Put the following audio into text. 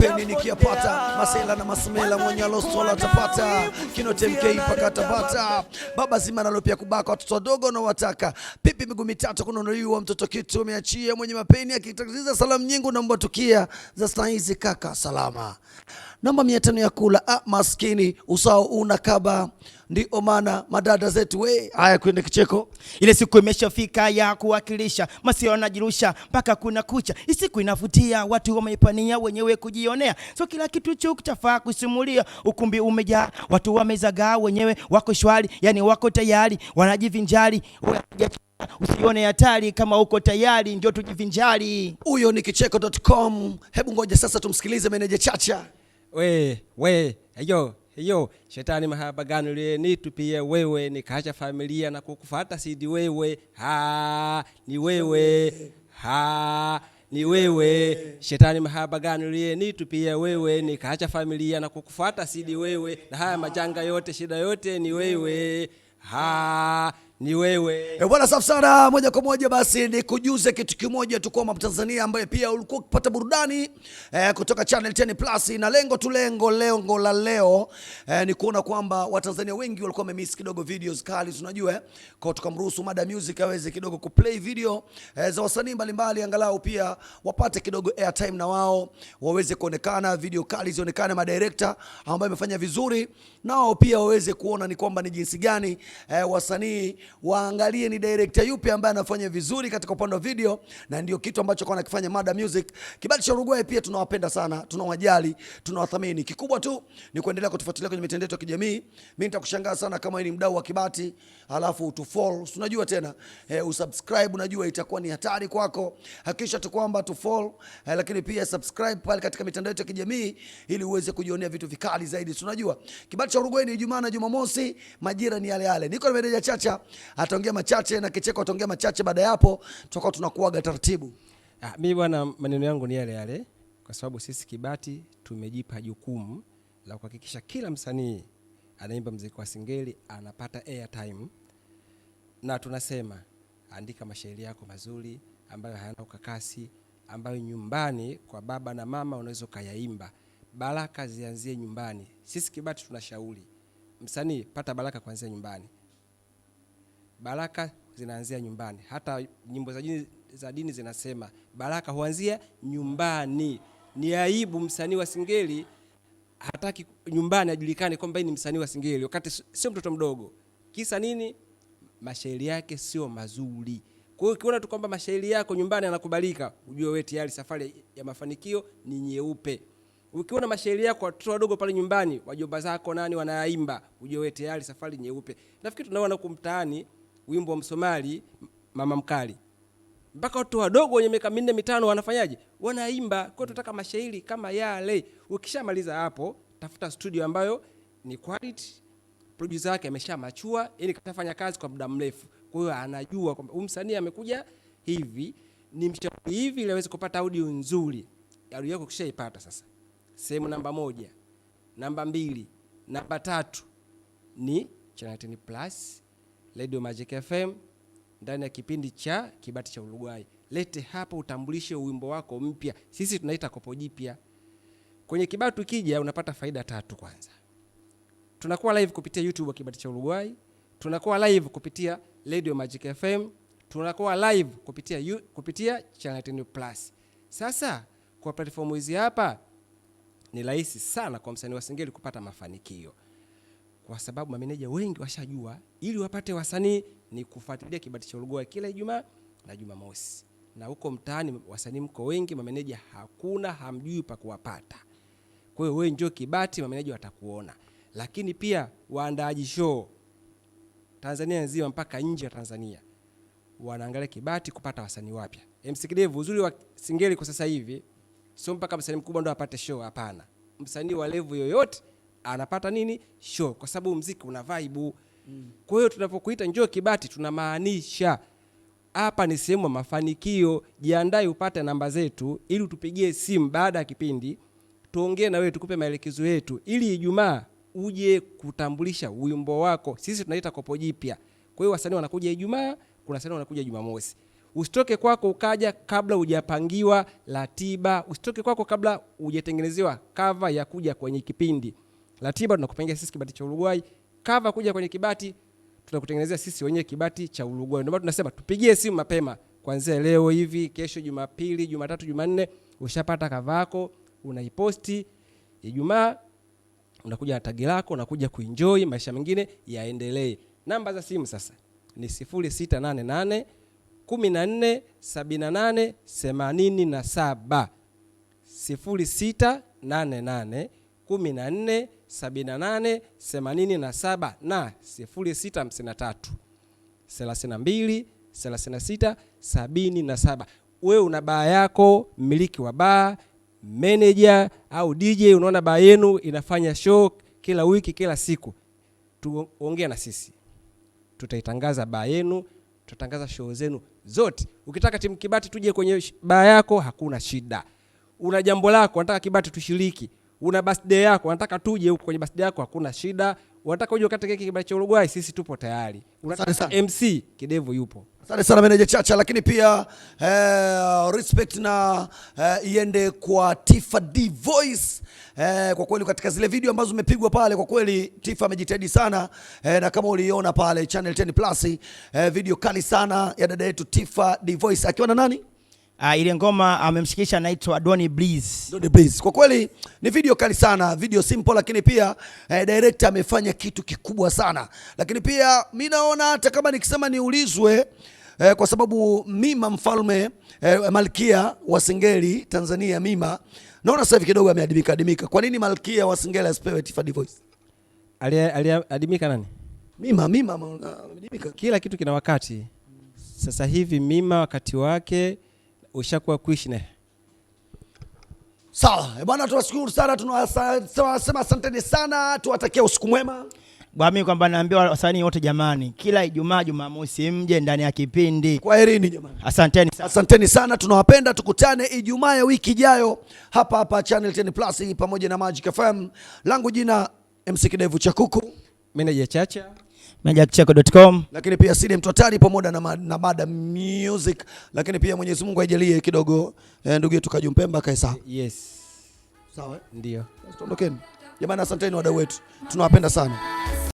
Peni nikiyapata masela na masmela mwenye alostola atapata kinote MK mpaka tabata baba zima nalopia kubaka watoto wadogo na wataka pipi miguu mitatu kununuliwa mtoto kitu umeachia mwenye mapeni akitatiza salamu nyingi naomba tukia za saizi kaka salama namba 500 ya kula ah, maskini usao una kaba ndio maana madada zetu we haya kwende kicheko. Ile siku imeshafika ya kuwakilisha masio wanajirusha mpaka kuna kucha. Isiku inavutia, watu wameipania wenyewe kujionea, so kila kitu chuk chafaa kusimulia. Ukumbi umejaa watu wamezagaa, wenyewe wako shwari, yani wako tayari, wanajivinjari. Usione hatari kama uko tayari, ndio tujivinjari. Huyo ni kicheko.com. Hebu ngoja sasa tumsikilize meneja Chacha. We we eyo eyo, shetani mahaba gani uliyenitupia wewe, nikaacha familia na kukufuata sidi wewe. Ha ni wewe, ha ni wewe. Shetani mahaba gani uliyenitupia wewe, nikaacha familia na kukufuata sidi wewe, na haya majanga yote, shida yote ni wewe. Ha ni wewe. E bwana, safi sana. Moja kwa moja basi ni kujuze kitu kimoja tu kwamba Mtanzania ambaye pia ulikuwa ukipata burudani kutoka Channel 10 Plus, na lengo tu lengo lengo la leo ni kuona kwamba Watanzania wengi walikuwa wamemiss kidogo videos kali, tunajua kwa tukamruhusu Mada Music aweze kidogo kuplay video za wasanii mbalimbali, angalau pia wapate kidogo airtime na wao waweze kuonekana, video kali zionekane, madirector ambao amefanya vizuri nao pia waweze kuona ni kwamba ni jinsi gani wasanii waangalie ni director yupi ambaye anafanya vizuri katika upande wa video, na ndio kitu ambacho kwa anakifanya Mada Music. Kibali cha Uruguay pia tunawapenda sana, tunawajali, tunawathamini. Kikubwa tu ni kuendelea kutufuatilia kwenye mitandao yetu ya kijamii. Mimi nitakushangaa sana kama wewe ni mdau wa Kibati alafu utufollow, unajua tena usubscribe, unajua itakuwa ni hatari kwako. Hakikisha tu kwamba tufollow lakini pia subscribe pale katika mitandao yetu ya kijamii ili uweze kujionea vitu vikali zaidi. Tunajua Kibati cha Uruguay ni Ijumaa na Jumamosi, majira ni yale yale. Niko na meneja Chacha ataongea machache na Kicheko ataongea machache. Baada ya hapo tutakuwa tunakuaga taratibu. Ah, mi bwana, maneno yangu ni yale yale, kwa sababu sisi Kibati tumejipa jukumu la kuhakikisha kila msanii anaimba mziki wa singeli anapata airtime, na tunasema andika mashairi yako mazuri ambayo hayana ukakasi, ambayo nyumbani kwa baba na mama unaweza ukayaimba. Baraka zianzie nyumbani. Sisi Kibati tunashauri msanii, pata baraka kuanzia nyumbani. Baraka zinaanzia nyumbani. Hata nyimbo za dini zinasema baraka huanzia nyumbani. Ni aibu msanii wa singeli hataki nyumbani ajulikane kwamba yeye ni msanii wa singeli, wakati sio mtoto mdogo. Kisa nini? Mashairi yake sio mazuri. Kwa hiyo ukiona tu kwamba mashairi yako nyumbani yanakubalika, ujue wewe tayari safari ya mafanikio ni nyeupe. Ukiona mashairi yako watoto wadogo pale nyumbani, wajomba zako nani wanayaimba, ujue wewe tayari safari nyeupe. Nafikiri tunaona huku mtaani wimbo wa Msomali Mama Mkali, mpaka watu wadogo wenye miaka 4 5 wanafanyaje? Wanaimba. Kwa hiyo tunataka mashairi kama yale. Ukishamaliza hapo, tafuta studio ambayo ni quality, producer yake ameshamachua, yani katafanya kazi kwa muda mrefu. Kwa hiyo anajua kwamba huyu msanii amekuja hivi, ni mshauri hivi ili aweze kupata audio nzuri. Audio yako ukishaipata sasa, sehemu namba 1, namba 2, namba 3 ni Channel 10 Plus, Radio Magic FM ndani ya kipindi cha Kibati cha Uruguay. Lete hapo utambulishe wimbo wako mpya. Sisi tunaita kopo jipya. Kwenye Kibati ukija unapata faida tatu. Kwanza, tunakuwa live kupitia YouTube wa Kibati cha Uruguay, tunakuwa live kupitia Radio Magic FM, tunakuwa live kupitia Channel 10 Plus. Sasa kwa platform hizi hapa ni rahisi sana kwa msanii wa singeli kupata mafanikio, kwa sababu mameneja wengi washajua ili wapate wasanii ni kufuatilia Kibati cha Uruguay kila Ijumaa na Jumamosi. Na huko mtaani wasanii mko wengi, mameneja hakuna, hamjui pa kuwapata. Kwa hiyo wewe njoo Kibati, mameneja watakuona. Lakini pia waandaaji show Tanzania nzima mpaka nje ya Tanzania wanaangalia Kibati kupata wasanii wapya. MC Kidevu, uzuri wa singeli kwa sasa hivi sio mpaka msanii mkubwa ndo apate show, hapana. Msanii wa level yoyote anapata nini? Show, kwa sababu muziki una vibe. Kwa hiyo tunapokuita njoo Kibati tunamaanisha hapa ni sehemu ya mafanikio. Jiandae upate namba zetu ili utupigie simu baada ya kipindi, tuongee na wewe, tukupe maelekezo yetu ili Ijumaa uje kutambulisha wimbo wako. Sisi tunaita kopo jipya. Kwa hiyo wasanii wanakuja Ijumaa, kuna wasanii wanakuja Jumamosi. Usitoke kwako ukaja kabla hujapangiwa ratiba. Usitoke kwako kabla hujatengenezewa cover ya kuja kwenye kipindi. Ratiba tunakupangia sisi Kibati cha Uruguay, cover kuja kwenye Kibati tunakutengenezea sisi wenyewe Kibati cha Uruguay. Ndio maana tunasema tupigie simu mapema, kuanzia leo hivi, kesho Jumapili, Jumatatu, Jumanne ushapata cover yako, unaiposti Ijumaa unakuja na tagi lako, unakuja kuenjoy, maisha mengine yaendelee. Namba za simu sasa ni 0688 14 78 87, 0688 14 78 87 na 0653 32 36 77. Wewe una baa yako, mmiliki wa baa, manager au DJ, unaona baa yenu inafanya show kila wiki, kila siku, tuongea na sisi, tutaitangaza baa yenu, tutatangaza show zenu zote. Ukitaka timu Kibati tuje kwenye baa yako, hakuna shida. Una jambo lako unataka Kibati tushiriki, una birthday yako unataka tuje huko kwenye birthday yako, hakuna shida. Unataka uje ukate keki Kibati cha Uruguay, sisi tupo tayari. Unataka Asante sana. MC Kidevu yupo. Asante sana meneja Chacha, lakini pia respect na iende kwa Tifa D Voice. Kwa kweli katika zile video ambazo zimepigwa pale, kwa kweli Tifa amejitahidi sana na kama uliona pale Channel 10 Plus video kali sana ya dada yetu Tifa D Voice akiwa na nani? Ile ngoma amemshikisha anaitwa Donny Breeze. Donny Breeze. Kwa kweli ni video kali sana, video simple, lakini pia director amefanya kitu kikubwa sana. Lakini pia mi naona hata kama nikisema niulizwe kwa sababu Mima mfalme malkia wa Singeli Tanzania Mima, naona sasa hivi kidogo ameadimika adimika. Kwa nini malkia wa Singeli asipewe Tifa D Voice? Aliadimika nani? Mima ameadimika. Kila kitu kina wakati. Sasa hivi Mima wakati wake ushakuwa kuishne. Sawa, bwana, tunashukuru sana, tunasema asanteni sana, tuwatakia usiku mwema. Bwana, mimi kwamba naambiwa wasanii wote jamani, kila Ijumaa Jumamosi mje ndani ya kipindi. Kwaherini jamani. Asanteni sana. Asanteni sana, tunawapenda. Tukutane Ijumaa ya wiki ijayo hapa hapa Channel 10 Plus pamoja na Magic FM. Langu jina MC Kidevu cha Kuku, Meneja Chacha, Menejakicheko.com. lakini pia Sidi Mtwatari pamoja na Mada Music, lakini pia Mwenyezi Mungu aijalie kidogo ndugu yetu Kaju Mpemba kae sawa. Yes. Sawa eh? Ndio. Basi tuondokeni. Jamani, asanteni wadau wetu. Tunawapenda sana.